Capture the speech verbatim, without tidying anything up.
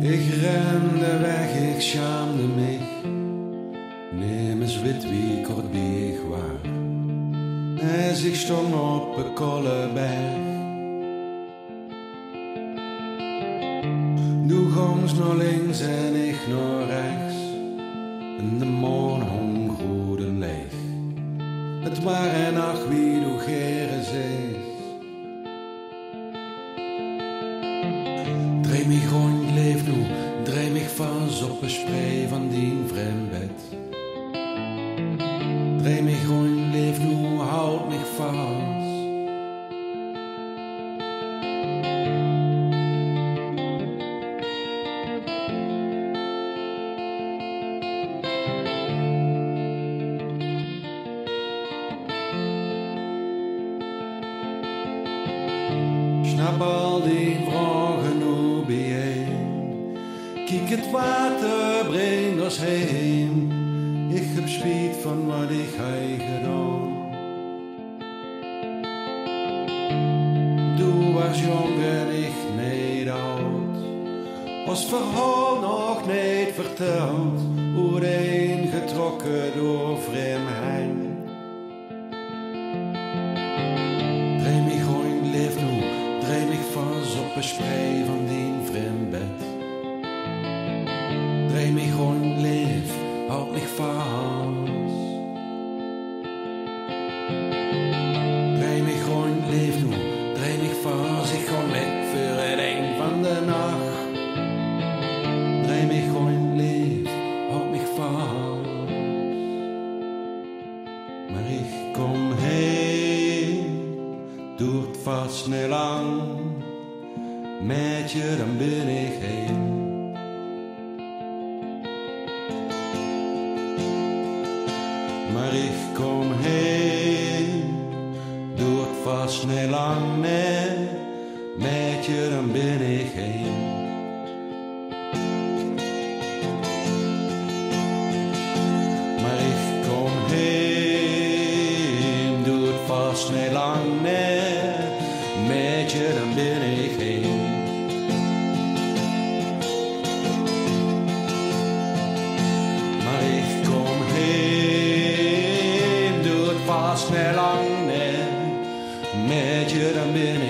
Ich rende weg, ich sjaamde mich. Nemes wit wie kort bie ich waar. Es ich stóng op de Kolleberg. Doe góngs nao links en ich nao rechts. En de maon hóng groen en leeg. Het waar 'n nach wie doe gere zees. Drej mich róndj, leef noe, drej mich vas op de sprei van dien vriem bed. Drej mich róndj, leef noe, haoj mich vas. Sjnap al dien vraoge noe bie-ein. Kiek, het water bringk ós heem. Ich höb spiet van wat ich höb gedaon. Doe waars jónk en ich neet aod. Ós verhaol nog neet vertèld, oetein getrokke door vriem heng. Drej mich róndj, leef noe, drej mich vas op de sprei van dien vriem bed. Drej mich róndj, leef, haoj mich vas. Drej mich róndj, leef noe, drej mich vas. Ich gaon mit veur het eng van de nach. Drej mich róndj, leef, haoj mich vas. Mer ich kóm heem, doert vas neet lang. Maedje, dan bin ich heem. Mer ich kóm heem, doert vas neet lang, nae. Maedje, dan bin ich heem. Mer ich kóm heem, doert vas neet lang, nae. Maedje, dan bin ich heem. Mer ich kóm heem, doert vas neet lang, nae. Maedje, dan bin